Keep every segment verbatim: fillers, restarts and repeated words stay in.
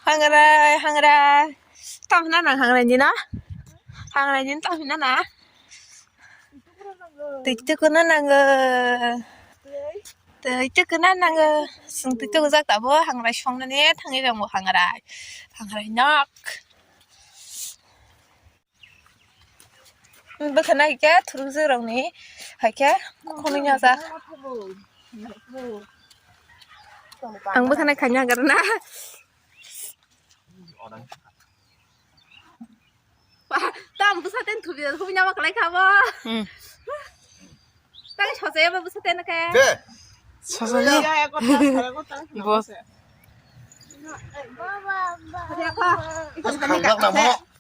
Hangrai, hangrai. Tamo hwnna nang hangrai ni na? Hangrai ni tamo hwnna na? Twi tukuna nango. Twi tukuna nango. Chwng twi tukujak tabuk hangrai songnani thangwi tongo hangrai. Hangrai nok. Bwkhana hai khe thurukjwk rokni hai khe khwnwi nyajak. Ang bwkhana khaina hagar na. Tam bwsa ten thubi, thubi nama kalai kha bo. Hmm. Tang sosa ya bwsa ten khe. Sosa ni. Boss.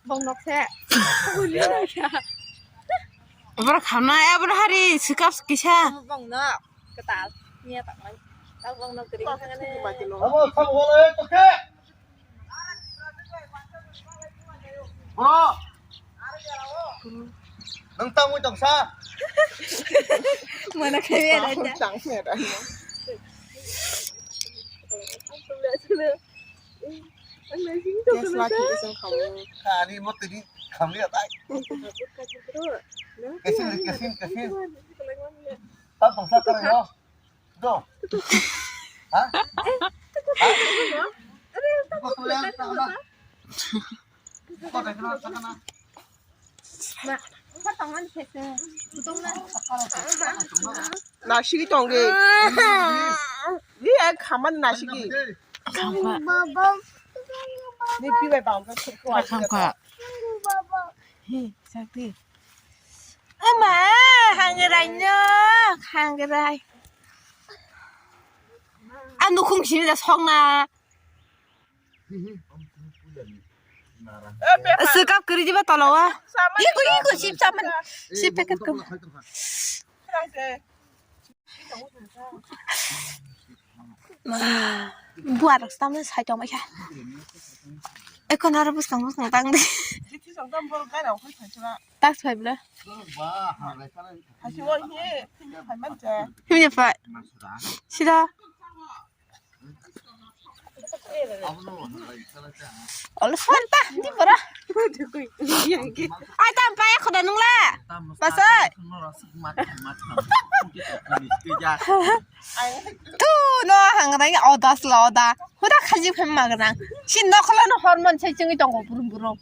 Bong nok se. Abra khana ya, abra hari sikap kisa. Bong nok. Ketal. Nia tak mai. Tak bong nok kering. Abo sabo wala ya toke. Bro. Nang tamo tongsa. Mana kaya ada. Tamo ya ada. Ang nasing to. Yes, laki isang kamu. Kani mo tini kamli atai. Kesin, kesin, kesin. Tamo tongsa kara yo. Do. Ha? Ha? Ko to ya, ko to ya, ko to ya. Nasigi tongdi. Ni ai khaman nasigi. Ni pi bai bang ka khuk khuk. Kham kha. Hi, sakti. Ama, hangrai no, hangrai. Ang nukhung sini da song na. Swkap kwrwi diba tolowa. Iko, iko, sip saman. Sip packet ko. Buar rok stamne sai tong baikha. Eko naro bwskang bwskang tang de. Tak sai bla. Himne pai. Sida. Olo santa di pora. Ai tam pa ya khoda nungla. Pasai. Tu no hangrai odas la oda. Huda khaji phem magrang. Si nokhla no hormon sai chungi tongo burum burum.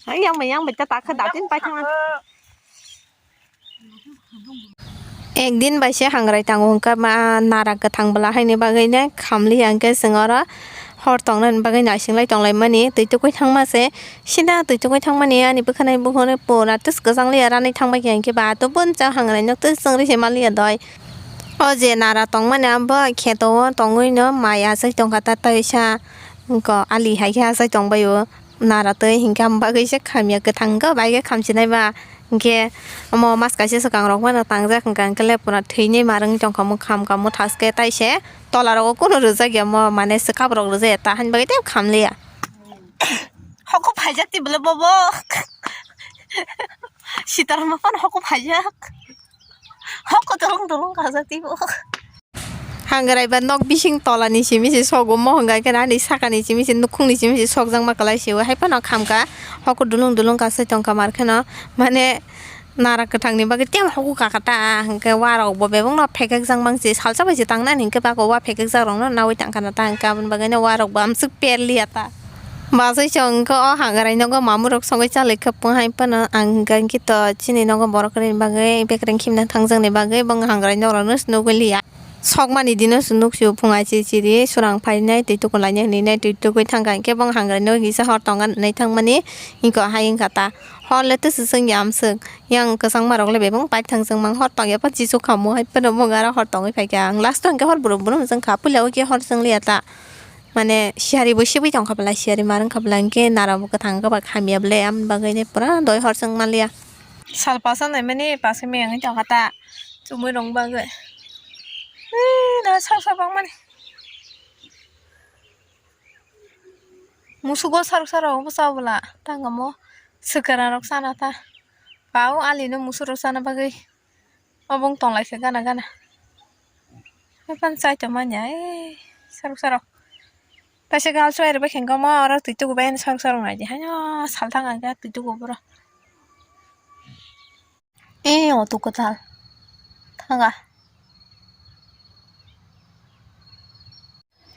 Yang bai yang bai ta takha datin pai thang. Ekdin bai se hangrai tango hwnkha ma nara kwthang bwla haini bagwi ne khamli hwnkhe chwng oro hor tongnani bagwi naising lai tong lai mani twi tukui thang ma se sida twi tukui thang mani ani bwkhanai bukhuk pura twis kwchang li ranai thang bai khe hwnkhe ba to bun cha hangrai nok twis chwng ri se mali ya doi. O je nara tongmani abo kheto o tongwi no mai achai tongkha ta taisa wngkha ali hai khe achai tongbai o nara twi hinkhe amo bagwi se khamya kwthang wngkha bai khe khamchinai ba hinkhe omo mas kaisa swkang rok mano tangjak hinkha hinkhe le pura thwinai ma wngwi tongkha mukhang kamo thaske taise tola rogo kunu rwjak ya omo mane swkap rok rwjak ya ta hani bagwi tei khamliya hoko phaijak tei bwlai bobo sitaram phano hoko phaijak. Hoko dolong dolong kajak teibo. Hangrai ba nok bising tola ni simi se sogo mohonga khe ani saka ni simi se nukhung ni simi se sokjak ma kwlai se o hai phano khamka hoko dolong dolong kasai tongka mar kheno mane nara kwthang ni bagwi tei hoko kaka ta hwnkhe wa rok bo bebak no phekek jak mang se salsa bai se tang nani hwnkhe bako wa phekek jak rok no nawi tang khana ta hwnkhe aboni bagwi no wa rok bo amswk per liya ta. Bachai chwng wngkha o hangrai nogo mamung rok sogwi chalai kha, hai phano ang hwnkha hwnkhe to chini nogo borok rwni bagwi bekereng khimna thangjakni bagwi bo hangrai nok rokno se nugwi liya. Sokmani dino se nuksio phung ai chiri chiri surang phainai twi tukun lainai hwnwi nai twi tugwi thangkha, hwnkhe bo hangrai nok kisa hor tonga nwnwi thangmani hwnkha hai wngkha ta hor le twswk chwngya amswk yang kwchangma rok le bebak pai thangjak mang hor tongya pha chisuk kha mo hai phano bo aro hor tongwi phaikha ang last o hwnkhe hor brum brum chwngkha puila o khe hor chwngliya ta. Mane siyari bo sibui tongkha belai siyari ma wngkha belai hwnkhe nara bo kwthang wngkha ba khamya belai aboni bagwi pura doi hor chwng manliya. Sal pasa naimani paske meyangwi tongkha ta chumui rwng bagwi. Ui, na sak sak bangmani. Musugo sarok sarok bwsa bwla tangamo. Swkara rok sana ta. Pao ali no musuk rok sana bagwi. Obo wng tong lai kha gana gana. Hapan chai tong manya, eh, sarok sarok. Taisa gal suai rwbai khe wngkha mo oro twi tugu bai ani sarok sarok nai di haino salthang aga twi tugu boro. Eh, o tu kwtal. Thanga.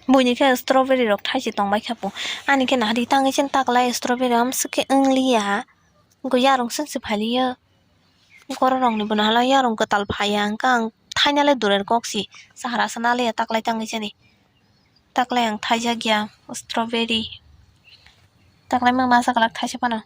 Buini khe strawberry rok thaisi tongbai kha po. Ani khe nahadi tangwi chen taklai strawberry amswk khe wngliya. Wngkhe yarung swnsi phailiya. Borok rokni bo nahalai yarung kwtal phaiya, hwnkhe ang thainale durer kok si sahara sana le taklai tangwi chani. Taklai ang thaijakya strawberry. Taklai mang masa kwlak thaisa phano.